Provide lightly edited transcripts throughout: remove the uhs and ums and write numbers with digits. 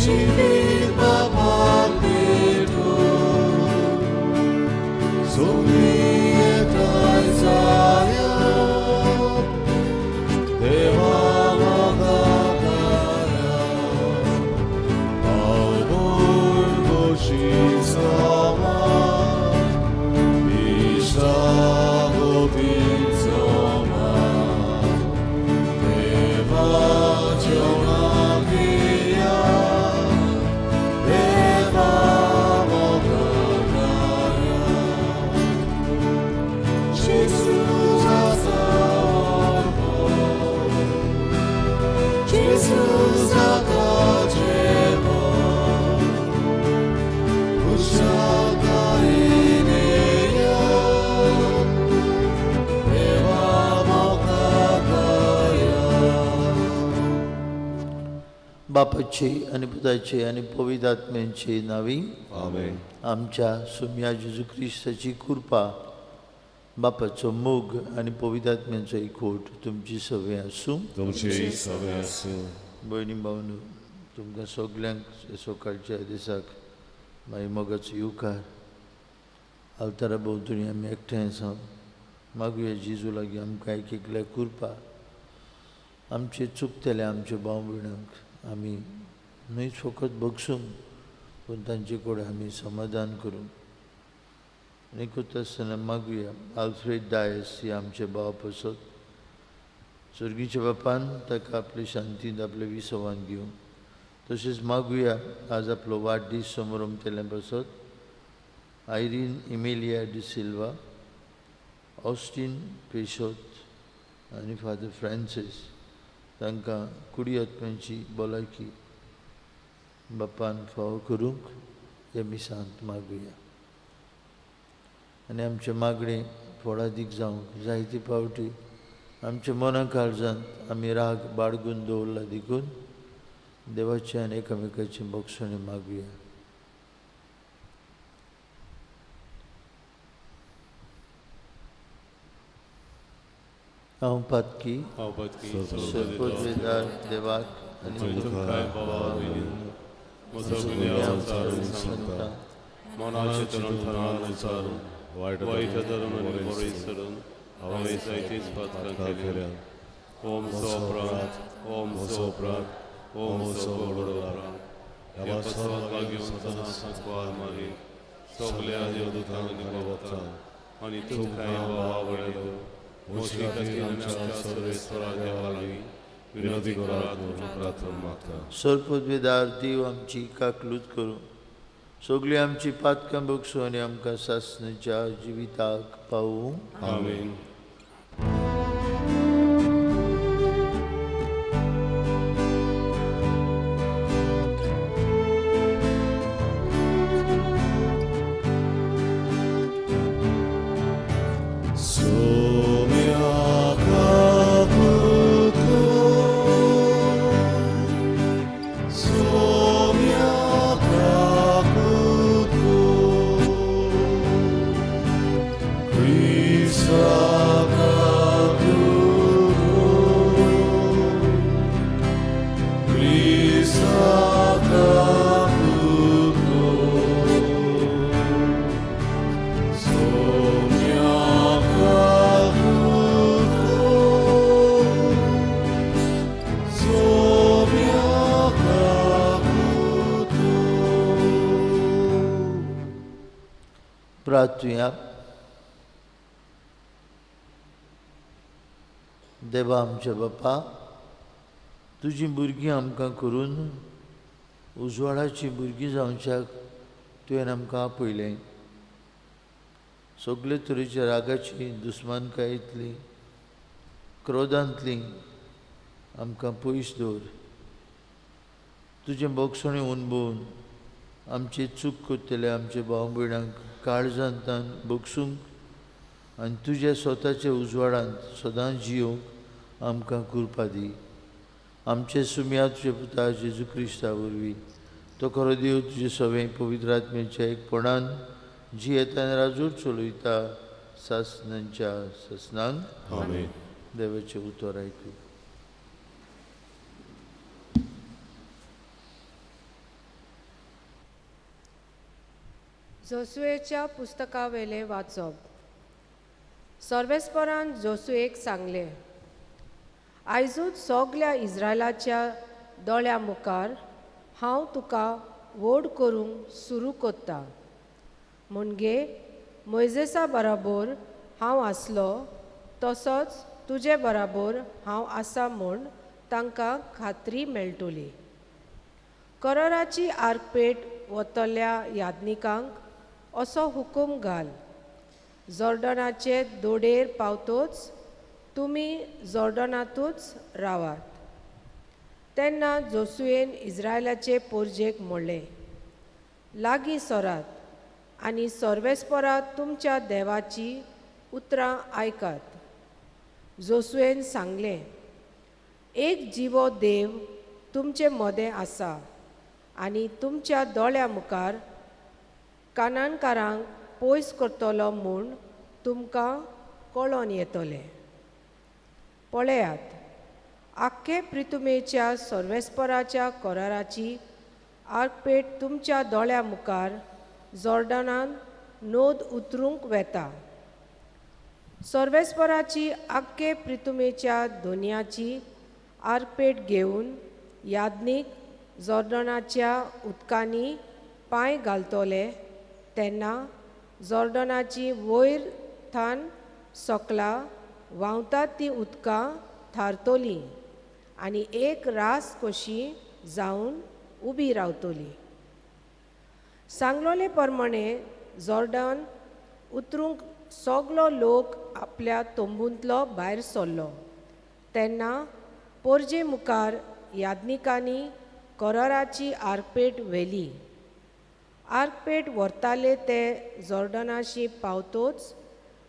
जिवीत बापाक भेटूं सगळीं एकठांय जाया देवा मोगा काया भाव भयण खोशी समा इश्टागतीन जमा देवा जेवणाक या देवा मोगा काया Jesus आसा व्हडलो, Jesus जाता जेवण, खुशालकायेन या, देवा मोगा काया. बापाचे आनी पुताचे आनी पवित्र आत्म्यांचे नावी आमेन. आमच्या सुम्या जेजू क्रिस्ताची कृपा, बापाचो मोग आनी पवित्र आत्म्यांचो एकवट तुमची सवय आसूं. तुमची सवय आसूं. भयणी भावनो, तुमकां सगल्यांक सकाळच्या दिसाक मागीर मोगाचो येवकार. आल्तारा भोंवतणी आमी एकठांय आसा. मागुया जेजू लागीं आमकां एक एकल्या कृपा, आमचे चुकतले आमच्या भाव भयणांक आमी न्हय फकत बगसूंक पूण तांचे कडेन आमी समाधान करूंक. आनी करता आसतना मागुया आल्फ्रेड डायस ही आमचे भाव पसत सर्गीच्या बापान ताका आपले शांतींत आपले विसवान घेवं. तशेंच मागुया आज आपलो वाडदीस समोरमतल्या पासत आयरीन इमेलिया डिसिल्वा, ऑस्टीन पेशोत आनी फादर फ्रांसीस तांकां कुडी आत्म्यांची भलायकी बापान फावो करूंक ह्या मिसांत मागुया. आनी आमचें मागणें फळादीक जावंक जायते फावटी आमच्या मना काळजांत आमी राग बाळगून दवरला देखून देवाचें आनी एकामेकाचें बक्षणें मागुया. हांव पातकी हांव पातकी सर्वोच्चदार देवाक आनी तुमकां बाबा भयणींनो म्हजो गुन्यांव विचारून सांगता, मनाचे तरण थरान विचारून वायट धरून आनी बरें सरून हांवें जायतीच पातकां केल्या. ओम सो अपराध, ओम सो अपराध, ओम सो व्हड अपराध. ह्या पासत लागीं सदां सांकवार मारी सगल्या देवदूतांक आनी भक्तांक आनी तुमकां बाबा भयणींनो म्हजे खातीर आमच्या सर्वेस्परा देवा लागीं विनंती करात म्हणून प्रार्थना मागता. सर्वपदवीदार देव आमची काकलूत करूं, सगळीं आमची पातकां बगसूं आनी आमकां सासणाच्या जिविताक पावूं. आमेन. प्रार्थुया. देवा आमच्या बापा, तुजीं भुरगीं आमकां करून उजवाडाचीं भुरगीं जावच्याक तुवें आमकां आपयलें. सगळे तरेच्या रागाची, दुस्मानकायेंतली, क्रोधांतली आमकां पयस दवर. तुजें बक्षणें अणभवून आमची चूक करतले आमच्या भाव भयणांक काळजांतल्यान बगसूंक आनी तुज्या स्वताच्या उजवाडांत सदांच जियोवंक आमकां कृपा दी. आमचे सुम्या तुज्या पुता जेजू क्रिस्ता वरवीं तो खरो देव तुजे सवें पवित्र आत्म्याच्या एकपणान जियेता आनी राजूर चलयता सासणांच्या सासणांक. आमेन. देवाचें उतर आयकू. जोसुएच्या पुस्तकावेलें वाचप. सर्वेस्परान जोसुएक सांगलें, आयजूच सगल्या इस्रायलाच्या दोळ्या मुखार हांव तुका व्हड करूंक सुरू करता. म्हणजे मोयजेसा बराबर हांव आसलो तसोच तुजे बराबर हांव आसा म्हूण तांकां खात्री मेळटली. कराराची आर्कपेट वतल्या याज्ञिकांक असो हुकूम घाल, जॉर्डनाचे दोडेर पावतोच तुमी जॉर्डनांतूच रावात. तेन्ना जोसुएन इस्रायलाचे पोरजेक म्हणलें, लागीं सरात आनी सर्वेस्परात तुमच्या देवाची उतरां आयकात. जोसुएन सांगलें, एक जिवो देव तुमचे मदें आसा आनी तुमच्या दोळ्या मुखार कानानकारांक पयस करतलो म्हूण तुमकां कळोन येतलें. पळयात, आख्खे प्रितुमेच्या सर्वेस्पराच्या कराराची आर्कपेट तुमच्या दोळ्या मुखार जॉर्डनान नोद उतरूंक वेता. सर्वेस्पराची आख्खे प्रितुमेच्या दोनयाची आर्कपेट घेवन याज्ञीक जॉर्डनाच्या उदकांनी पांय घालतले तेन्ना जॉर्डनाची वयर थान सकला व्हांवतात ती उदकां थारतलीं आनी एक रास कशी जावन उबी रावतली. सांगलोले प्रमाणे जॉर्डन उतरूंक सगलो लोक आपल्या तंबूंतलो भायर सरलो तेन्ना पोरजे मुखार याज्ञिकांनी कराराची आर्कपेट व्हेली. आर्कपेट व्हरताले ते जॉर्डनाशी पावतोच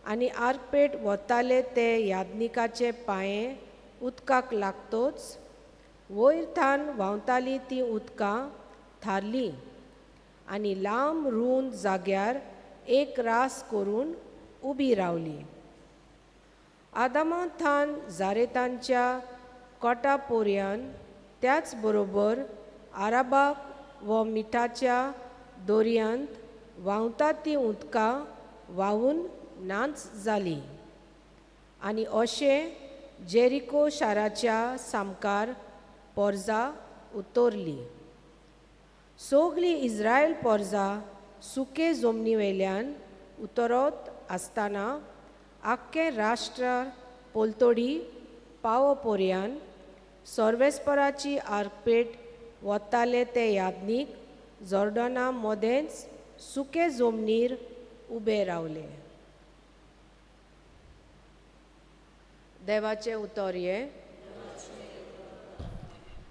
आनी आर्कपेट व्हरताले ते याज्ञिकाचे पांये उदकाक लागतोच वयर थान व्हांवताली ती उदकां थारलीं आनी लांब रूंद जाग्यार एक रास करून उबी रावली. आदामा थान जारेतांच्या कोटा पोरयान त्याच बरोबर आराबाक व मिठाच्या दोरयांत व्हांवतात ती उदकां व्हांवून नाच जाली आनी अशें जेरिको शाराच्या सामकार पोरजा उतरली. सगली इस्रायल पोरजा सुके जमनी वयल्यान उतरत आसतना आख्खें राष्ट्र पोलतोडी पावो पोरयान सर्वेस्पराची आर्कपेट वताले ते याज्ञीक जॉर्डना मदेंच सुके जमनीर उबे रावले. देवाचें उतर हें.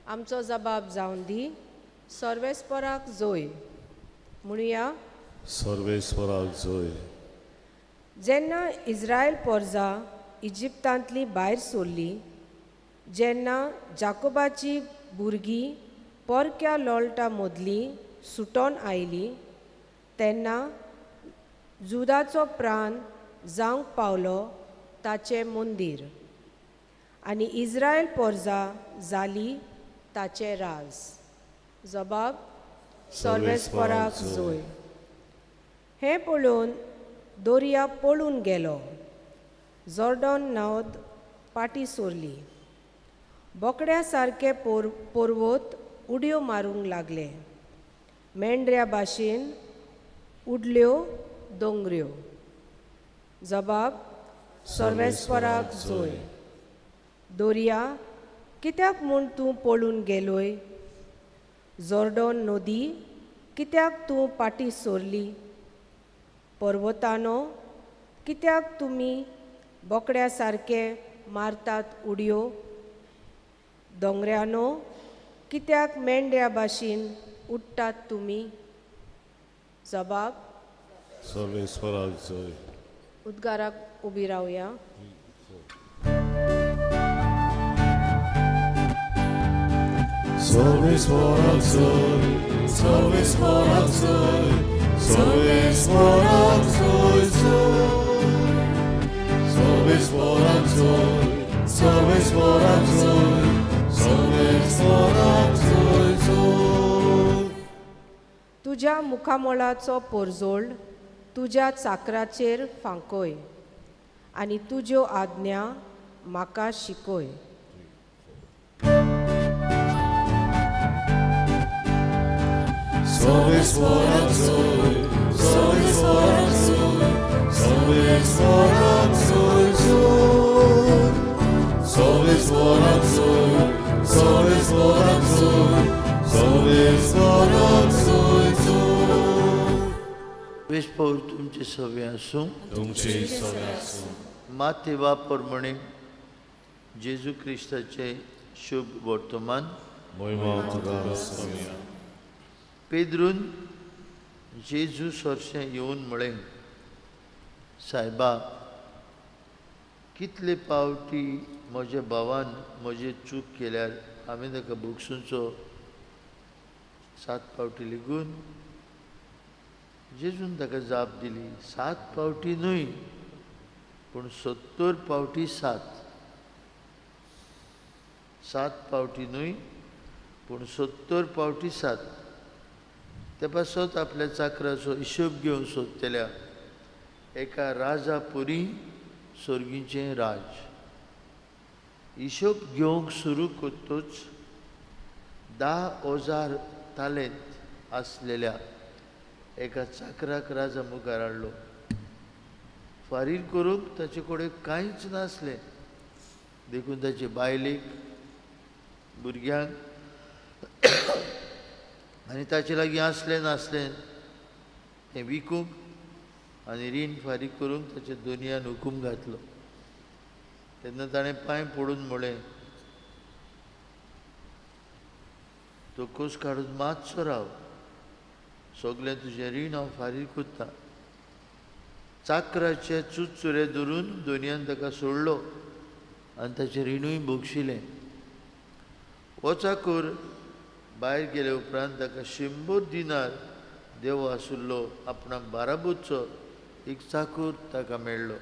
आमचो जबाब जावन दी सर्वेस्पराक जोय. म्हणुया, सर्वेस्पराक जोय. जेन्ना इस्रायल पोरजा इजिप्तांतली भायर सरली, जेन्ना जाकोबाची भुरगीं परक्या लोळटा मदली सुटोन आयली, तेन्ना जुदाचो प्राण जावंक पावलो ताचें मंदीर आनी इस्रायल पोरजा जाली ताचें राज. जबाब सर्वेस्पराक जोय. हें पळोवन दर्या पळून गेलो, जॉर्डन नद पाटी सोरली, बोकड्या सारके पर्वत उडयो मारूंक लागले, मेंढऱ्या भाशेन उडल्यो दोंगऱ्यो. जबाब सर्वेस्पराक जोय. दर्या कित्याक म्हूण तूं पळून गेलोय? जॉर्डन नदी कित्याक तूं पाटी सोरली? पर्वतानो कित्याक तुमी बोकड्या सारके मारतात उडयो? दोंगऱ्यानो कित्याक मेंढ्या भाशेन उडटात तुमी? जबाब सर्वेस्पराक जोय. उद्गाराक उबी रावया. सर्वेस्पराक जोय, सर्वेस्पराक जोय, सर्वेस्पराक जोय जोय. सर्वेस्पराक जोय, सर्वेस्पराक जोय, सर्वेस्पराक जोय जोय. तुज्या मुखामोळाचो पोरजोळ तुज्या चाकराचेर फांकोय आनी तुज्यो आज्ञा म्हाका शिकोय. विस्पोर तुमचे सवे आसूं. तुमचे सवे आसूं. माते प्रमाणे जेजू क्रिस्ताचे शुभ वर्तमान. महिमा तुका स्वामया. पेद्रून जेजू सरशें येवन म्हळें, सायबा, कितले पावटी म्हज्या भावान म्हजेर चूक केल्यार हांवें ताका भोगसुचो? 7 पावटी लेगून? जेजून ताका जाप दिली, 7 पावटी न्हय, पूण 70 पावटी 7. 7 पावटी न्हय, पूण 70 पावटी 7. ते पासत आपल्या चाकराचो हिशोब घेवन सोदतल्या एका राजा पुरी सोर्गीचें राज. हिशोब घेवंक सुरू करतूच 10,000 तालेंत आसलेल्या एका चाकराक राजा मुखार हाडलो. फारीक करूंक ताचे कडेन कांयच नासलें, देखून ताचे बायलेक, भुरग्यांक आनी ताचे लागीं आसलें नासलें तें विकूंक आनी रीण फारीक करूंक ताच्या दोनयान हुकूम घातलो. तेन्ना ताणें पांय पडून म्हळें, तो कोस काडून मातसो राव, सगळें तुजें रीण हांव फारीक करतां. चाकराचे चुचुरे धरून दोनयान ताका सोडलो आनी ताचें रिणूय भोगशिलें. हो चाकूर भायर गेले उपरांत ताका 100 दिनार देव आशिल्लो आपणाक बाराबोरचो एक चाकूर ताका मेळ्ळो.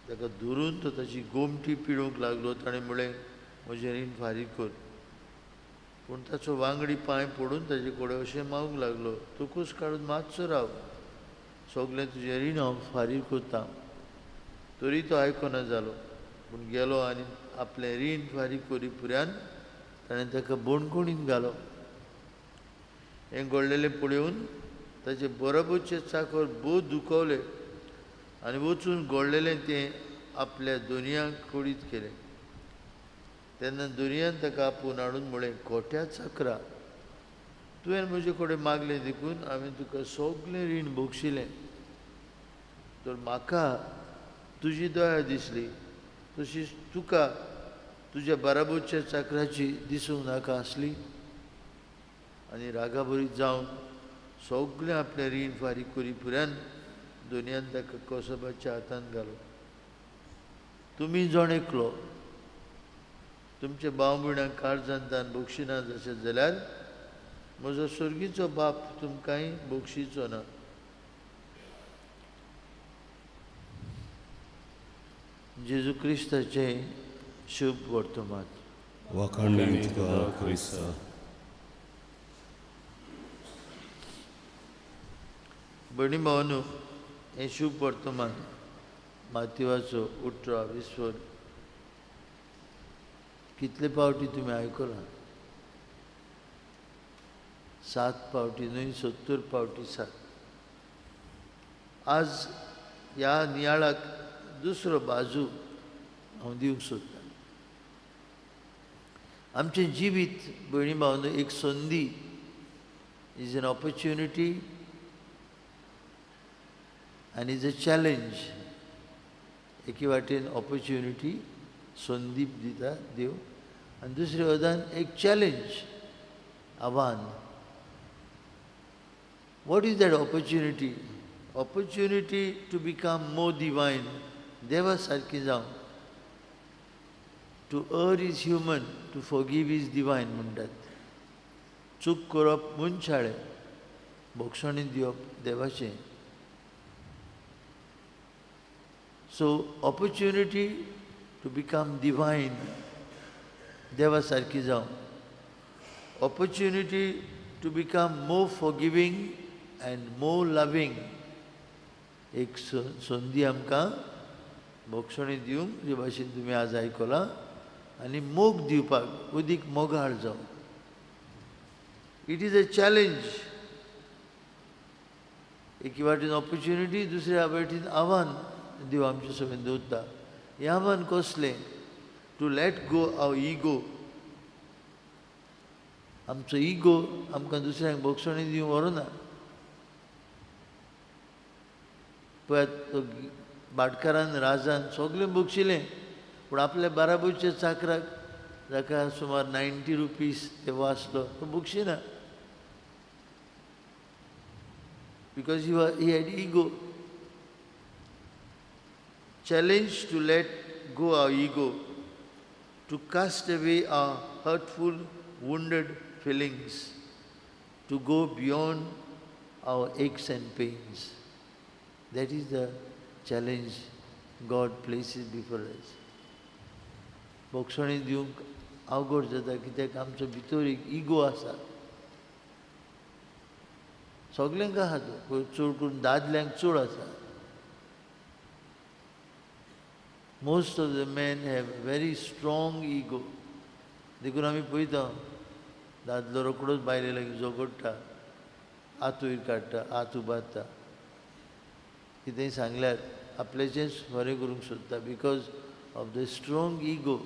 ताका धरून तो ताची गोमटी पिळूंक लागलो. ताणें म्हळें, म्हजें रीण फारीक कर. पूण ताचो वांगडी पांय पडून ताचे कडेन अशें मागूंक लागलो, तूं कूस काडून मातसो राव, सगळें तुजें रीण हांव फारीक करतां. तरी तो आयकना जालो, पूण गेलो आनी आपलें रीण फारीक करी पुऱ्यान ताणें ताका बोणकोणीन घालो. हें घडलेलें पळोवन ताचे बरोबरचे चाकर भोव दुखवले आनी वचून घडलेलें तें आपल्या दोनयांक कळीत केलें. तेन्ना दोनयान ताका आपोवन हाडून म्हळें, खोट्या चाकरा, तुवें म्हजे कडेन मागलें देखून हांवें तुका सगळें रीण भोगशिलें. तर म्हाका तुजी दया दिसली, तशीच तुका तुज्या बाराबोरच्या चाकराची दिसूंक नाका आसली. आनी रागाभरीत जावन सगळें आपलें रीण फारीक करी पुऱ्यान दोनयान ताका कोसबाच्या हातान घालो. तुमी जण एकलो तुमच्या भाव भयणांक काळजान तान बक्षिना जशें जाल्यार म्हजो सर्गीचो बाप तुमकांय बक्षिचो ना. जेजू क्रिस्ताचें शुभ वर्तमान. वाखाणणी तुका क्रिस्ता. भयणी भावानू, हें शुभ वर्तमान मातिवाचो 18 विस्वर कितले पावटी तुमी आयकलां? 7 पावटी न्हय, 70 पावटी 7. आज ह्या नियाळाक दुसरो बाजू हांव दिवंक सोदतां. आमचें जिवीत भयणी भावानू एक संदी, is an opportunity आनी is a challenge. एके वाटेन ऑपर्च्युनिटी, संदी दिता देव, आनी दुसरे वटेन एक चॅलेंज, आव्हान. What is that opportunity? Opportunity to become more divine, देवा सारकी जावं. To err is human, to forgive is divine म्हणटात. चूक करप मनशाळें, भोगसणी दिवप देवाचें. So opportunity to become divine, देवा सारकी जावं. Opportunity to become more forgiving and more loving. एक संदी आमकां भोगसणी दिवंक, जे भाशेन तुमी आज आयकलां, आनी मोग दिवपाक, अदीक मोगाळ जावंक. It is a challenge. एकी वाटेन ऑपॉर्च्युनिटी, दुसऱ्या वाटेन आव्हान देव आमचे सगळें दवरता. हें आव्हान कसलें? To let go our ego. आमचो इगो आमकां दुसऱ्यांक भोगसणी दिवंक व्हरना. पळयात, तो भाटकारान राजान सगळें भोगशिलें, पूण आपल्या बाराबोरच्या चाकराक, जाका सुमार 90 रुपीज ते वाचलो, तो भोगशिना, because he had ego. Challenge to let go our ego, to cast away our hurtful, wounded feelings, to go beyond our aches and pains. That is the challenge God places before us. भोगसणी दिवंक अवघड जाता, कित्याक आमचो भितर एक ego आसा. सगल्यांक आहा तो, चड करून दादल्यांक चड आसा. Most of the men have very strong ego. देखून आमी पळयता, दादलो रोकडोच बायले लागीं झगडटा, हात वयर काडटा, हात उबारता, कितेंय सांगल्यार आपल्याचेंच बरें करूंक सोदता, because of the strong ego.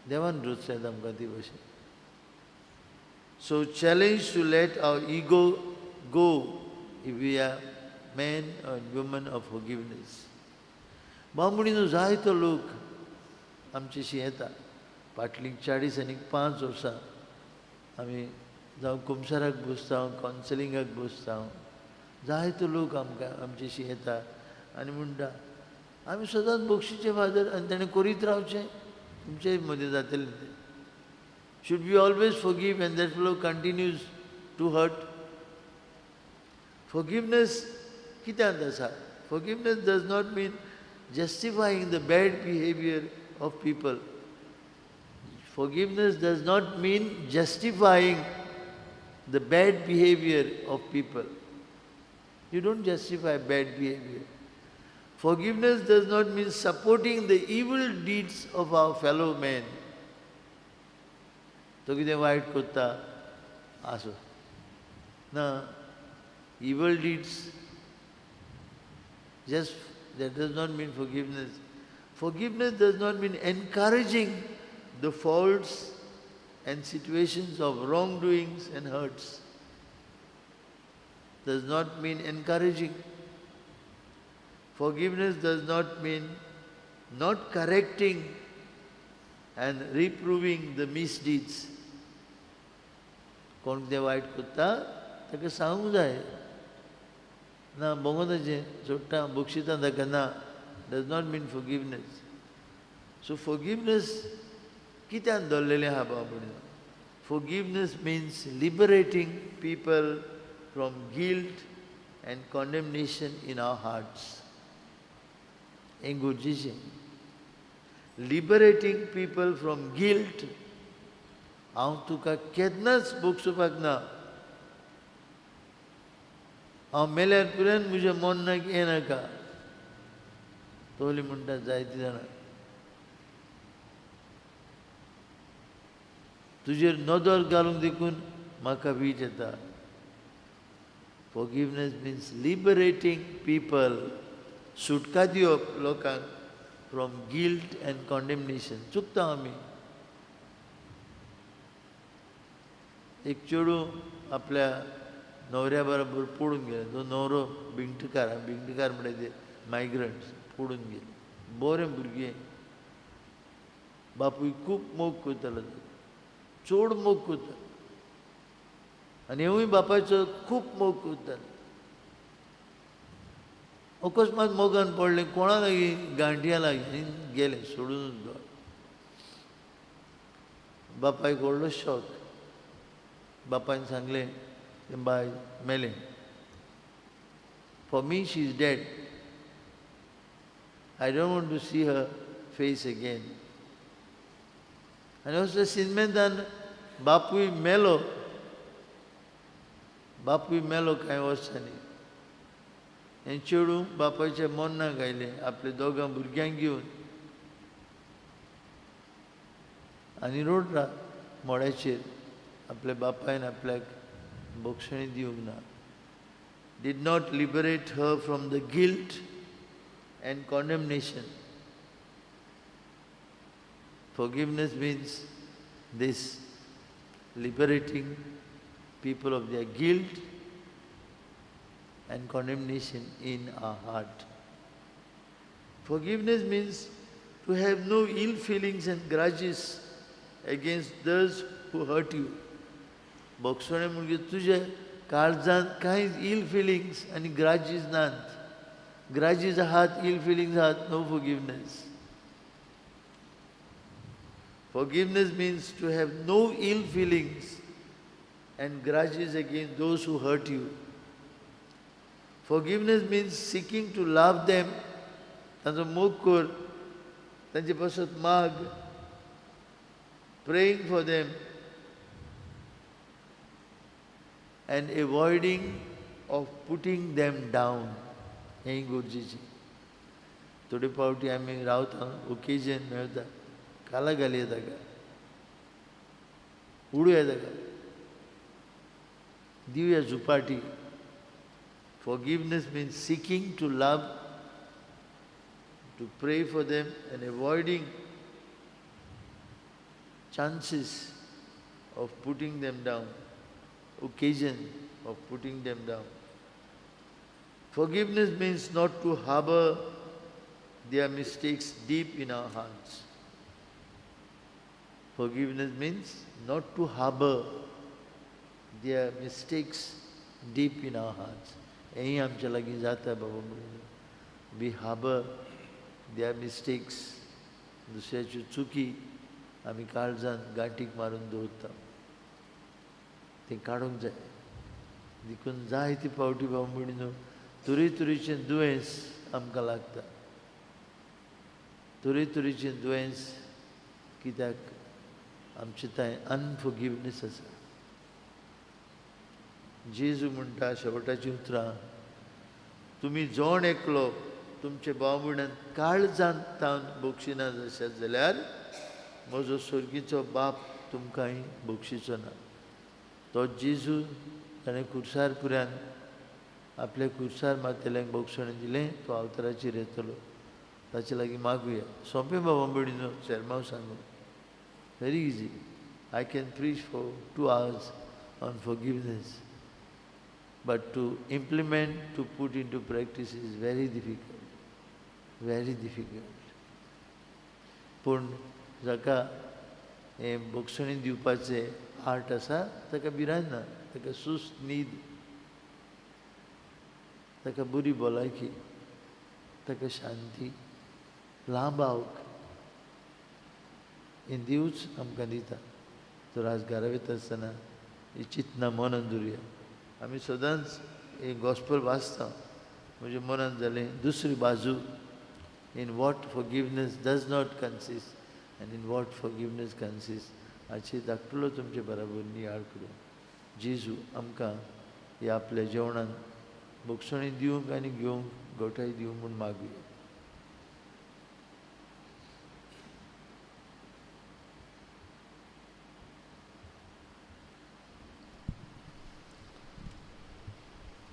देवान रचल्यात आमकां ती भशेन. So challenge to let our ego go if we are men and women of forgiveness. बामणीनो जायतो लोक आमचेशी येता. फाटलीं 40 आनी 5 वर्सां आमी जावं कुमसाराक बसता, कावन्सिलिंगाक बसता, जायतो लोक आमकां आमचेशी येता आनी म्हणटा, आमी सदांच बक्षीचे फादर, आनी ताणें करीत रावचें, तुमचे मदीं जातलें तें. Should we always forgive and that fellow continues to hurt? Forgiveness कित्यांत आसा? Forgiveness does not mean justifying the bad behavior of people. Forgiveness does not mean justifying the bad behavior of people. You don't justify bad behavior. Forgiveness does not mean supporting the evil deeds of our fellow men. तो कितें वायट करता, आसूं ना, evil deeds, just that does not mean forgiveness. Forgiveness does not mean encouraging the faults and situations of wrongdoings and hurts. Does not mean encouraging. Forgiveness does not mean not correcting and reproving the misdeeds. कोण कितें वायट करता ताका सांगूंक जाय ना, भोंगोताचें सोडटा, बक्षिता ताका ना, does not mean forgiveness. So forgiveness कित्यान दवरलेलें आहा बाबा? Forgiveness means liberating people from guilt and condemnation in our hearts. हें गरजेचें. Liberating people from guilt. हांव तुका केन्नाच भोगसुपाक ना, हांव मेल्यार पर्यंत म्हज्या मनाक येनाका, तोली म्हणटा जायते जाणां. तुजेर नदर घालूंक देखून म्हाका वीट येता. Forgiveness means liberating people, सुटका दिवप लोकांक फ्रॉम गिल्ट एंड कॉन्डेमनेशन. चुकता आमी. एक चेडूं आपल्या न्हवऱ्या बरोबर पळून गेलें. तो न्हवरो बिंगटकार, बिंगटकार म्हळ्यार ते मायग्रंट्स, पळून गेले. बरें भुरगें, बापूय खूब मोग करतालो, चड मोग करतालो, आनी हेवूय बापायचो खूब मोग करतालें. अकस्मात मोगान पडलें कोणा लागीं, गांठया लागीं, आनी गेलें सोडून. बापायक व्हडलो शॉक. बापायन सांगलें, तें बाय मेलें. For me she is dead. I don't want to see her face again. आनी असो सिनमेंतान बापूय मेलो. बापूय मेलो कांय वर्सांनी. हें चेडूं बापायच्या मोन्नाक आयलें आपल्या दोगां भुरग्यांक घेवन आनी रोडला मोड्याचेर आपल्या बापायन आपल्याक बोक्षणी दिवंक ना. Did not liberate her from the guilt and condemnation. Forgiveness means this, liberating people of their guilt and condemnation in our heart. Forgiveness means to have no ill feelings and grudges against those who hurt you. बोगसणे म्हणजे तुजे काळजांत कांयच इल feelings आनी ग्राजीस नात. ग्राजीस आहात, इल feelings आहात, no forgiveness. Forgiveness means to have no ill feelings and grudges against those who hurt you. Forgiveness means seeking to love them, तांचो मोग कर, तांचे पासत माग, praying for them and avoiding of putting them down. हेंय गरजेचें. थोडे फावटी आमी रावता, ओकेजन मेळटा, काला घालया ताका, उडया ताका, दिवया झुपाटी. Forgiveness means seeking to love, to pray for them and avoiding chances of putting them down, occasion of putting them down. Forgiveness means not to harbor their mistakes deep in our hearts. Forgiveness means not to harbor their mistakes deep in our hearts. हेंय आमच्या लागीं जाता बाबा म्हणून. We harbour their mistakes, दुसऱ्याच्यो चुकी आमी काळजान गांठीक मारून दवरता, तें काडूंक जाय. देखून जायते फावटी बाबा म्हणून तरेतरेचें दुयेंस आमकां लागता. तरेतरेचें दुयेंस कित्याक आमचे थंय अनफॉरगिवनेस आसा. जेजू म्हणटा शेवटाचीं उतरां, तुमी जण एकलो तुमचे भाव म्हणून काळजांत तावन बक्षिना जाशात जाल्यार म्हजो स्वर्गीचो बाप तुमकांय बक्षिचो ना. तो जेजू ताणें कुर्सार पुऱ्यान आपल्या कुर्सार मारतल्यांक बक्षण दिलें, तो अवताराचेर येतलो. ताचे लागीं मागुया. सोंपें बाबा भयणीनो शेरमांव सांगू, very easy. I can preach for 2 hours on forgiveness, but to implement, to put into practice is very difficult, very difficult. पूण जाका हें बक्षणी दिवपाचें आर्ट आसा ताका भिरांत ना, ताका सुस्त न्हीद, ताका बरी भलायकी, ताका शांती, लांब आवक हें दिवच आमकां दिता. तर आज घरा वयता आसतना ही चिंतना मनान दवरुया. आमी सदांच हें गॉस्पल वाचता, म्हज्या मनान जालें दुसरी बाजू, in what forgiveness does not consist and in what forgiveness consist, हाची धाकटुलो तुमचे बराबर नियाळ करूं. जेजू आमकां ह्या आपल्या जेवणान बक्षणी दिवंक आनी घेवंक गोठाय दिवंक म्हूण मागुया.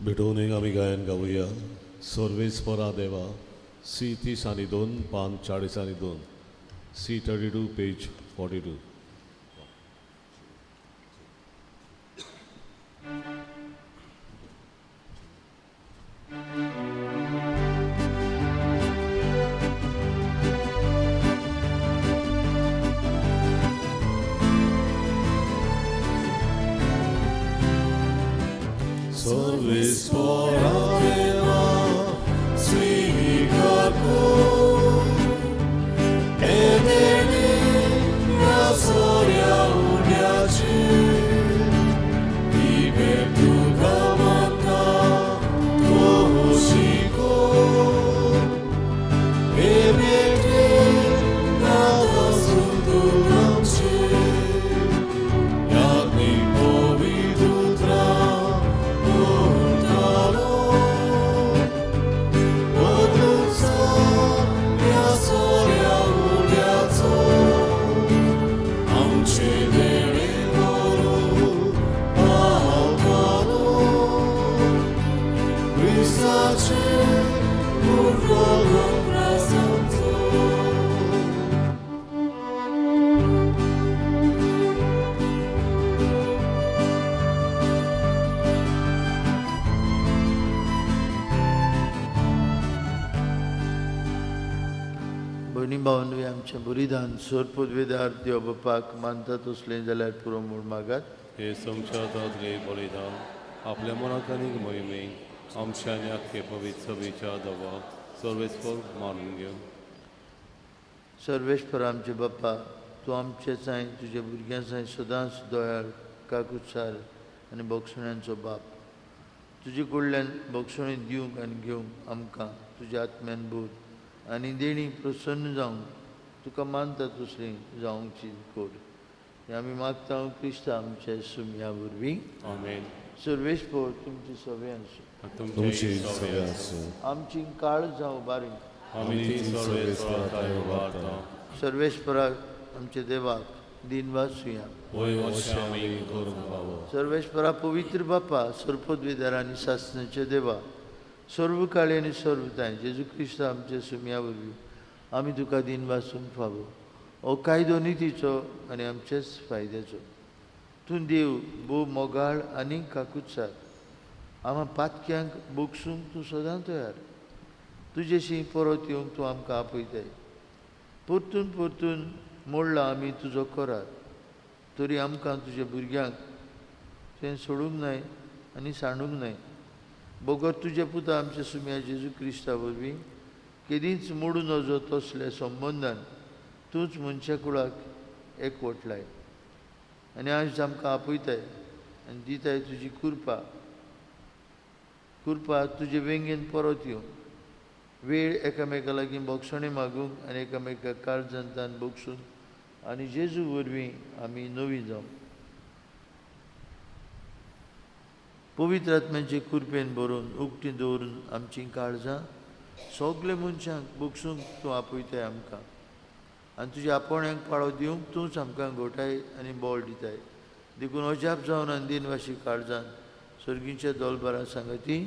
भेटून एक आमी गायन गावया. सर्वेस्परा देवा, सी 30 आनी 2, पान 40 आनी 2, C 32 page 42. भयणी भावंडवी आमचें बलिदान सोरपदवेदार देव बापाक मानता तसलें जाल्यार पुरो म्हूण मागात. हे तुमच्या हातांतले बलिदान आपल्या मनाक आनी मोहिमेक आमच्या आनी आख्खे पवित्र सभेच्या दवाक सर्वेस्पर मानून घेवं. सर्वेस्पर आमचे बापा, तूं आमचे साय तुज्या भुरग्यां साय सदांच दयाळ काकुत्सार आनी बोगसण्यांचो बाप. तुजे कडल्यान बोगसणी दिवंक आनी घेवंक आमकां तुज्या आत्म्यान भर आनी देणी प्रसन्न जावंक तुका मानता तसली जावंची कोर. हें आमी मागता क्रिस्ता आमच्या सुमया वरवीं. आमेन. सर्वेस्पर तुमची सगळें आसूं. तुमची सगळें आसूं. आमची काळ जावं बारी. आमी ती सर्वेस्परा थांय उबारता. सर्वेस्पराक आमच्या देवाक दिनवासुया. वय अशें आमी करूंक फावो. सर्वेस्परा पवित्र बापा, सर्पद्विदार आनी सासणाचे देवा, सर्व काळी आनी सर्व तांय जेजू क्रिस्त आमच्या सुमया वरवीं आमी तुका दिनवासूंक फावो. हो कायदो नितीचो आनी आमचेच फायद्याचो. तूं देव भोव मोगाळ आनी काकुत्सार. आमा पातक्यांक बोगसूंक तूं सदां तयार. तुजेशी परत येवंक तूं आमकां आपयताय. परतून परतून मोडला आमी तुजो करार, तरी आमकां तुज्या भुरग्यांक तुवें सोडूंक नाय आनी सांडूंक नाय. बगर तुज्या पुता आमच्या सुम्या जेजू क्रिस्ता वरवीं केदींच मोडूं नजो तसल्या संबंदान तूंच मनशा कुळाक एकवट लाय आनी आयज आमकां आपयताय आनी दिताय तुजी कृपा. कृपा तुजे वेंगेन परत येवं. वेळ एकामेका लागीं बोगसणें मागूंक आनी एकामेका काळजांतान बोगसून आनी जेजू वरवीं आमी नवी जावं. पवित्र आत्म्याचे कृपेन भरून उक्ती दवरून आमचीं काळजां सगळे मनशांक बोगसूंक तूं आपयताय आमकां आनी तुज्या आपोवण्याक पाळो दिवंक तूंच आमकां घोटाय आनी बळ दिताय. देखून अजाप जावन आनी दिनवाशी काळजान सर्गीच्या दोलबारा सांगाती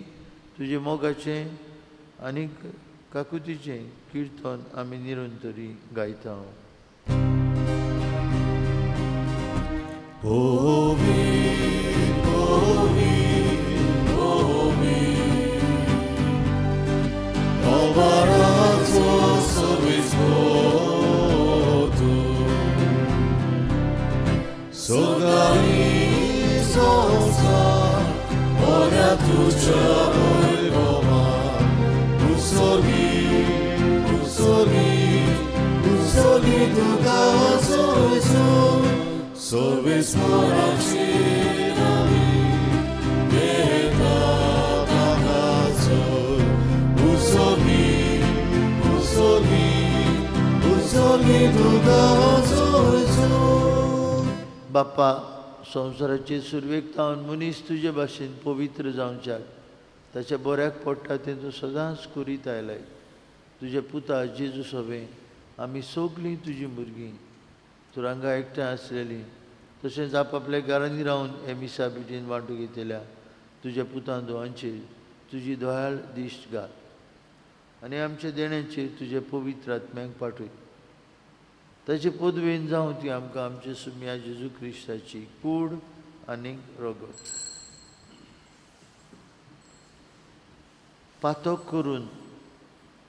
तुजे मोगाचें आनी काकुतीचें किर्तन आमी निरंतरी गायता. बापा, संवसाराचे सुरवेक तावन मनीस तुजे भाशेन पवित्र जावच्याक ताच्या बऱ्याक पडटा तें तूं सदांच करीत आयलाय. तुज्या पुता जेजू सभें आमी सगळीं तुजीं भुरगीं तुरांगा एकठांय आसलेलीं तशेंच आपआपल्या घरांनी रावन हे मिसा बिटीन वांटूंक घेतल्या तुज्या पुतान दोवांचेर तुजी दयाळ दिश्ट घाल आनी आमच्या देण्याचेर तुज्या पवित्र आत्म्यांक पाठय. ताचे पदवेन जावं ती आमकां आमच्या सुम्या जेजू क्रिस्ताची कूड आनी रगत. पातक करून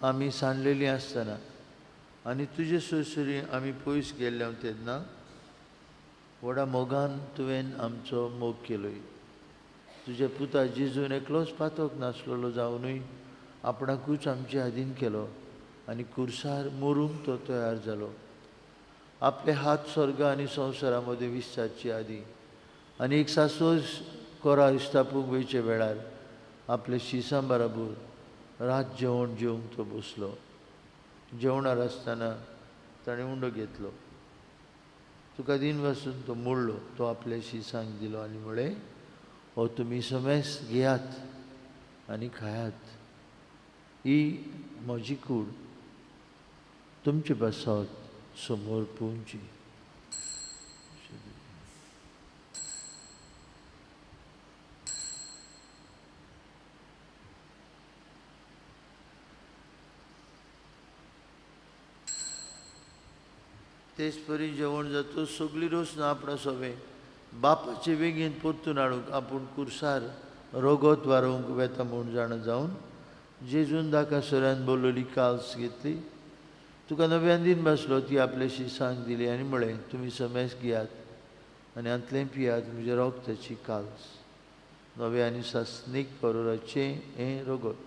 आमी सांडलेलीं आसतना आनी तुजे सोयसरी आमी पयस गेल्ले तेन्ना व्हडा मोगान तुवें आमचो मोग केलोय. तुज्या पुता जेजून एकलोच पातक नासलेलो जावनूय आपणाकूच आमचे आदीन केलो आनी कुर्सार मरूंक तो तयार जालो. आपले हात स्वर्ग आनी संवसारा मदें विस्तारचे आदीं आनी एक सासोस कोरा इस्तापूंक वयचे वेळार आपले शिसां बराबर रात जेवण जेवंक तो बसलो. जेवणार आसतना ताणें उंडो घेतलो, तुका दिनवासून तो मोडलो, तो आपल्या शिसांक दिलो आनी म्हळें, हो तुमी समेस घेयात आनी खायात, ही म्हजी कूड तुमचे पासत समोर पोवची. तेच परी जेवण जातो सगळी रोसना आपणा सोबें बापाचे वेगेन परतून हाडूंक आपूण कुर्सार रोगोत वारोवंक वेता म्हूण जाणा जावन जेजून दाका सरान बोलवली काल्स घेतली. तुका नव्यान दीन बसलो ती आपल्याशी सांग दिली आनी म्हळें, तुमी समेस घेयात आनी हांतलें पियात, म्हज्या रोगताची काल्स, नवें आनी सासणीक बरोराचें हें रोगोत.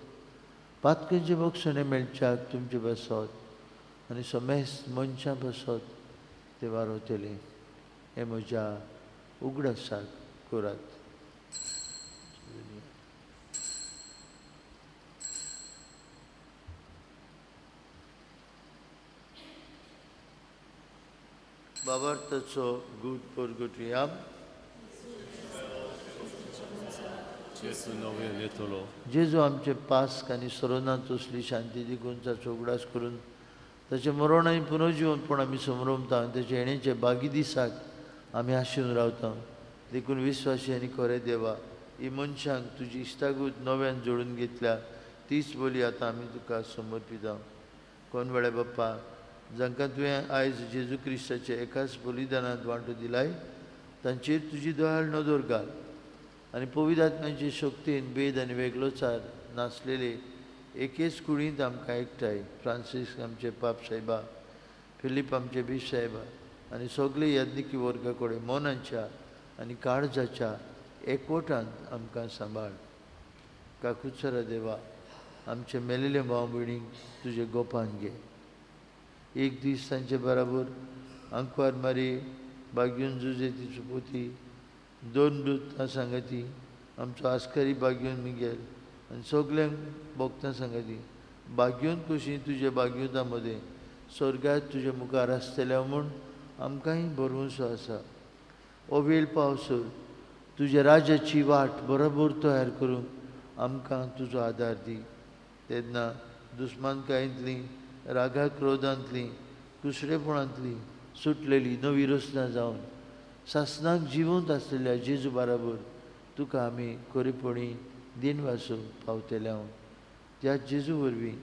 पातकांचें बक्षणें मेळच्याक तुमचें बसत आनी समेस मनशां बसत ते वारोवतले, हें म्हज्या उगडासाक करात. बाबार्थाचो गूट परगटुया. जेजू आमचे पास्क आनी सरोना तसली शांती देखून ताचो उगडास करून ताचें मरण आनी पुनर्जिवनपण आमी समरमता आनी ताचे येण्याचे बागी दिसाक आमी आशेवन रावता. देखून विस्वासी आनी खरें देवा, ही मनशांक तुजी इश्टागूत नव्यान जोडून घेतल्या तीच बोली आतां आमी तुका समर्पिता. कोण वेळे बाप्पा, जांकां तुवें आयज जेजू क्रिस्ताच्या एकाच बलिदानांत वांटो दिलाय तांचेर तुजी दयाळ नदर घाल आनी पवित्र आत्म्याचे शक्तीन भेद आनी वेगळोचार नासलेले एकेच कुडींत आमकां एकठांय फ्रांसीस आमचे पाप साहेबा, फिलीप आमचे बीश साहेबा आनी सगळे याज्ञिकी वर्गा कडेन मनाच्या आनी काळजाच्या एकवटांत आमकां सांबाळ. काकुत्सरा देवा, आमचे मेलेले भाव भयणींक तुजे गोपान घे. एक दीस तांचे बराबर आंकवार मारी बागयून जुजे तिचो पोती, दोन दूतां सांगाती आमचो आस्कारी बागयून मिगेल आनी सगल्यांक भोगतां सांगाती बागयून कशी तुजे बागयूता मदें स्वर्गात तुजे मुखार आसतल्या म्हूण आमकांय भरवंसो आसा. ओ वेळ पावसर तुज्या राजाची वाट बरोबर तयार करूंक आमकां तुजो आदार दी. तेन्ना दुस्मानकायेंतली, रागा क्रोधांतली, कुसडेपणांतली सुटलेली नवी रचना जावन सासणाक जिवंत आसलेल्या जेजू बराबर तुका आमी खरेपणी दिनवासूंक पावतले. हांव त्या जेजू वरवीं,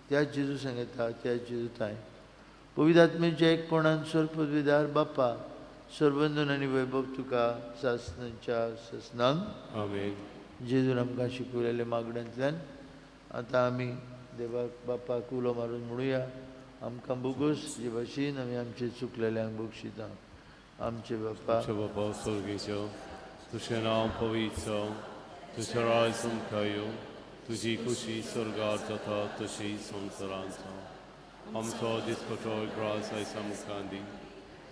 त्या जेजू सांगता, त्या जेजू थांय पवित्र आत्म्याच्या एकपणान सर्वपदवीदार बाप्पा, सर्वंदन आनी वैभव तुका सासणाच्या सासणांक. आमेन. जेजून आमकां शिकयलेल्या मागण्यांतल्यान आतां आमी देवाक बापाक उलो मारून म्हणुया, आमकां बोगोस जे भाशेन आमी आमचे चुकलेल्यांक बक्षिता. आमचे बापा, आमच्या बापा स्वर्गीचो, तुजें नांव पवित्र जावं, तुजें राज आमकां येवं, तुजी खुशी स्वर्गार जाता तशी संवसारांत जावं. आमचो दिसपटो ग्रास आयज आमकां दी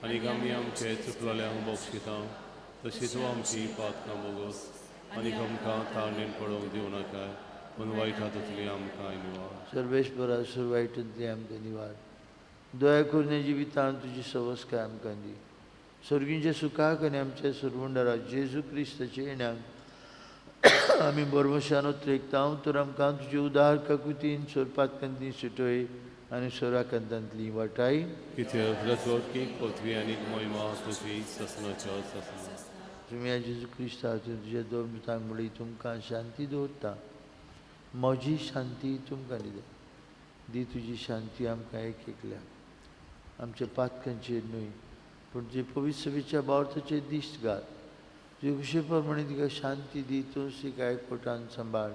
आनी आमी आमचे चुकलेल्यांक बक्षिता तशी तूं आमची पातकां बोगोस आनी आमकां ताळणेन पडोवंक दिवं नाका, पूण वायट हातूंतली आमकां निवार. सर्वेश्वरा, सर्व वायटांतली आमकां निवार. दया करून जिवितान तुजी सवस्काय आमकां दी. स्वर्गींच्या सुखाक आनी आमच्या सरवंडरा जेजू क्रिस्ताच्या येण्याक आमी बरवशान उतरेकता तर आमकां तुजे उदार काकुतीन सोरपातकांतली सुटय आनी सोराकांतांतली वाटाय. कित्याक रजवटकी पृथ्वी आनी महिमा तुजी ससनाच्या ससना. तुमी जेजू क्रिस्ता तुज्या दोन दुतांक म्हणली, तुमकां शांती दवरता, म्हजी शांती तुमकां दिता. दी तुजी शांती आमकां एक एकल्याक, आमच्या पातकांचेर न्हय पूण तुजे पवित्र सभेच्या बावर्थाचेर दिश्ट घाल. तुजे खुशे प्रमाणे तिका शांती दी, तूं तिका एकवटान सांबाळ.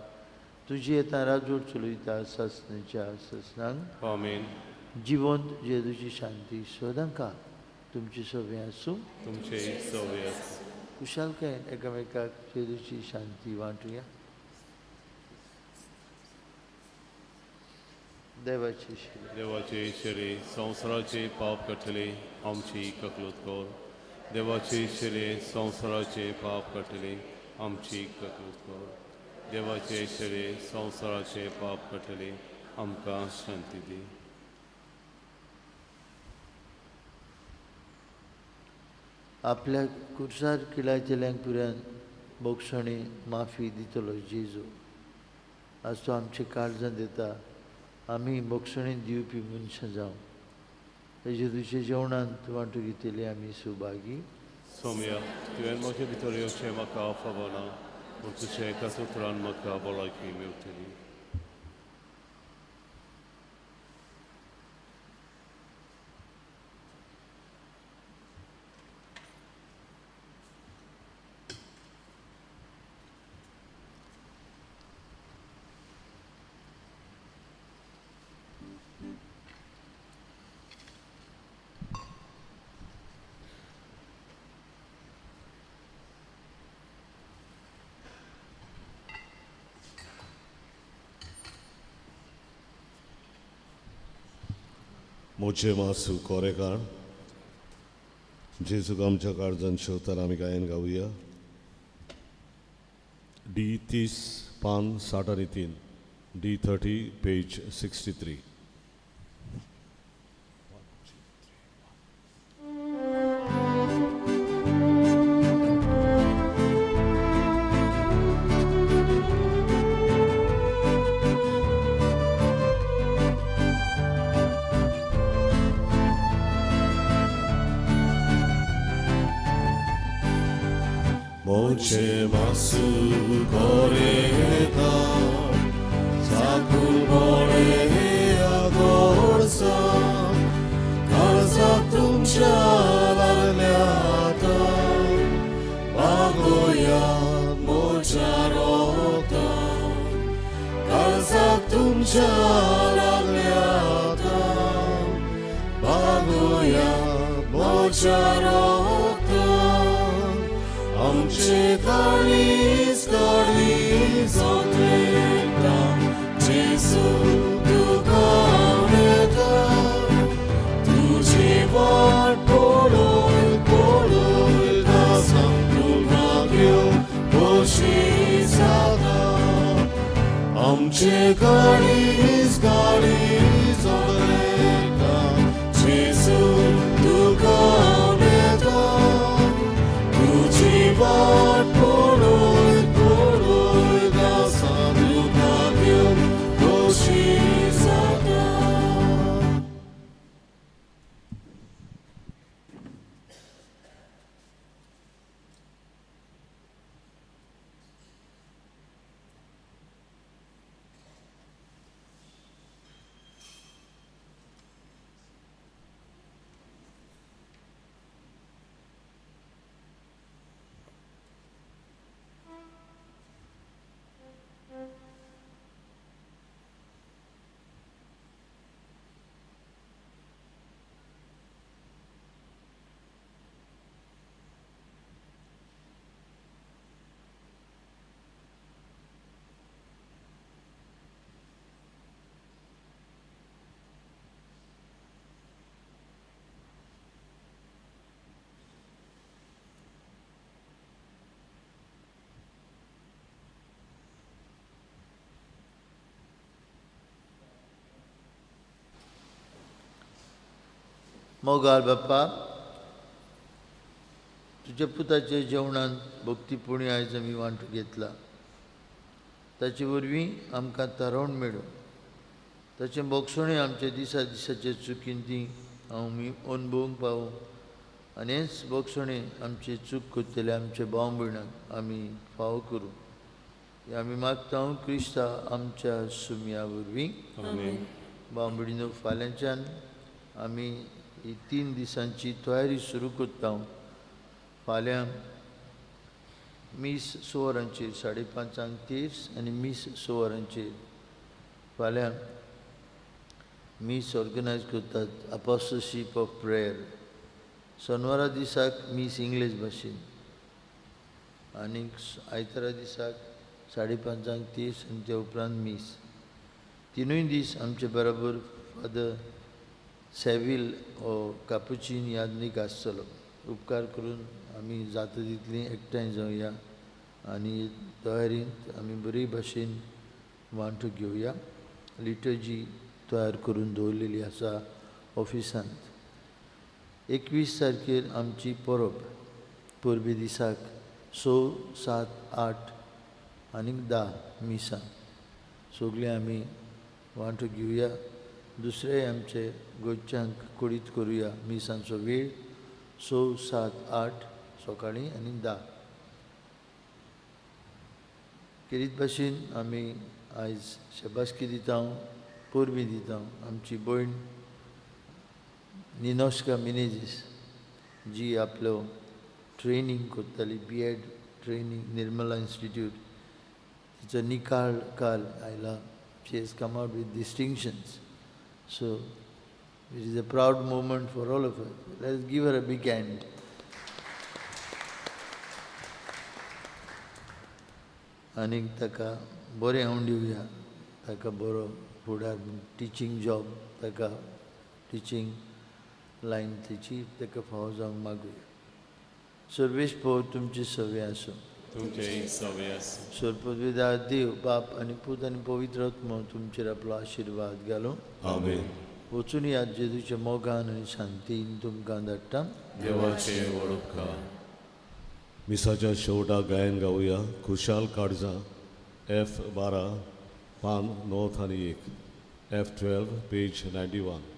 तुजी येता राजवट चलयता सासणाच्या सासणांक. आमेन. जिवंत जेजूची शांती सदांकाळ तुमची सवे आसूं, तुमचे सवे आसूं. कुशालकायेन एकामेकाक जेजूची शांती वांटुया. देवाची शिरी, देवाचे शिरे संवसाराचे पाप काडटले आमची ककलूत कर. देवाचे शिरे संवसाराचे पाप काडटले आमची ककलूत कर. देवाचे शिरे संवसाराचे पाप काडटले आमकां शांती दी. आपल्या कुर्सार किळायतल्यांक पुरान बोगसणी माफी दितलो जेजू. आज तो आमचे काळजांत येता, आमी बोगसणी दिवपी मनशां जावं. जेजूच्या जेवणांत वांटू घेतली आमी सुभागी. सोम्या, तुवें म्हजे भितर येवचें म्हाका फावना, पूण तुजें एकाच उतरान म्हाका भलायकी मेळटली. मोजे मासू कोरेकाण जेजूक आमच्या काळजान शेवतार आमी गायन गावया. डी 30 पान 63, डी 30 पेज 63. मोजे मासू कोरेकाण साकून मोडे आगोळसा काळजाक तुमच्या लागल्यात बागोया मोजा रोता काळजाक तुमच्या लागल्यात बागोया मोजा रोता आमचे काळीज काळीज ओतरेता जेजू तुका उलयता तुजी वाट पळोवन पळोवन दासा तुका घेवन खोशी जाता आमचे काळीज काळीज ओतरेता जेजू तुका उलयता तुजी वाट पळोवन पळोवन दासा तुका घेवन खोशी जाता. मोगाळ बाप्पा, तुज्या पुताच्या जेवणान भक्तीपुणी आयज आमी वांटू घेतला, ताचे वरवीं आमकां तारोवण मेळूं, ताचें बोगसणें आमच्या दिसा दिसाचे चुकीन ती आमी अनुभवूंक पावूं आनी हेंच बोगसणें आमचे चूक करतले आमच्या भाव भयणांक आमी फावो करूं. हें आमी मागता क्रिस्ता आमच्या सुमया वरवीं. भाव भयणीनो, फाल्यांच्यान आमी ही 3 दिसांची तयारी सुरू करता. फाल्यां मीस 6 वरांचेर 5:30 तीस आनी मीस 6 वरांचेर फाल्यां मीस ऑर्गनायज करतात अपोस्टलशीप ऑफ प्रेयर. सोनवारा दिसाक मीस इंग्लीश भाशेन आनी आयतारा दिसाक 5:30 तीस आनी त्या उपरांत मीस. 3 दीस आमचे बरोबर फादर सेव्हील हो कापुचीन यादनीक आसतलो. उपकार करून आमी जाता तितलीं एकठांय जावया आनी तयारींत आमी बरी भाशेन वांटो घेवया. लिटर्जी तयार करून दवरलेली आसा ऑफिसांत. 21 तारखेर आमची परब, परबे दिसाक 6, 7, 8 आनी 10 मिसां सगळीं आमी वांटो घेवया. दुसरे आमचे गोंयच्यांक कुडीत करुया. मिसांचो वेळ 6, 7, 8 सकाळीं आनी 10. केरीत भाशेन आमी आयज शबासकी दिता, परबीं दिता. आमची भयण निनोस्का मिनेजीस जी आपलो ट्रेनींग करताली, B Ed training Nirmala institute, तिचो निकाल काल आयला. She has come out with distinctions. So it is a proud moment for all of us. Let us give her a big hand. आनीक ताका बरें हांव दिवया, ताका बरो फुडार, टिचींग जॉब ताका टिचींग लायन तेची ताका फावो जावंक मागुया. सर्वेश पो तुमची सवे आसूं. तुमचे सवे आसूं. सर्पविदा देव बाप आनी पूत आनी पवित्र आत्मो तुमचेर आपलो आशिर्वाद घालूं. आमेन. वचून याद जेजूच्या मोगान आनी शांतीन तुमकां धाडटा. देवाचे व्हड उपकार. मिसाच्या शेवटाक गायन गावया खुशाल काळजां एफ 12 पान 9 आनी 1, एफ 12 पेज 91.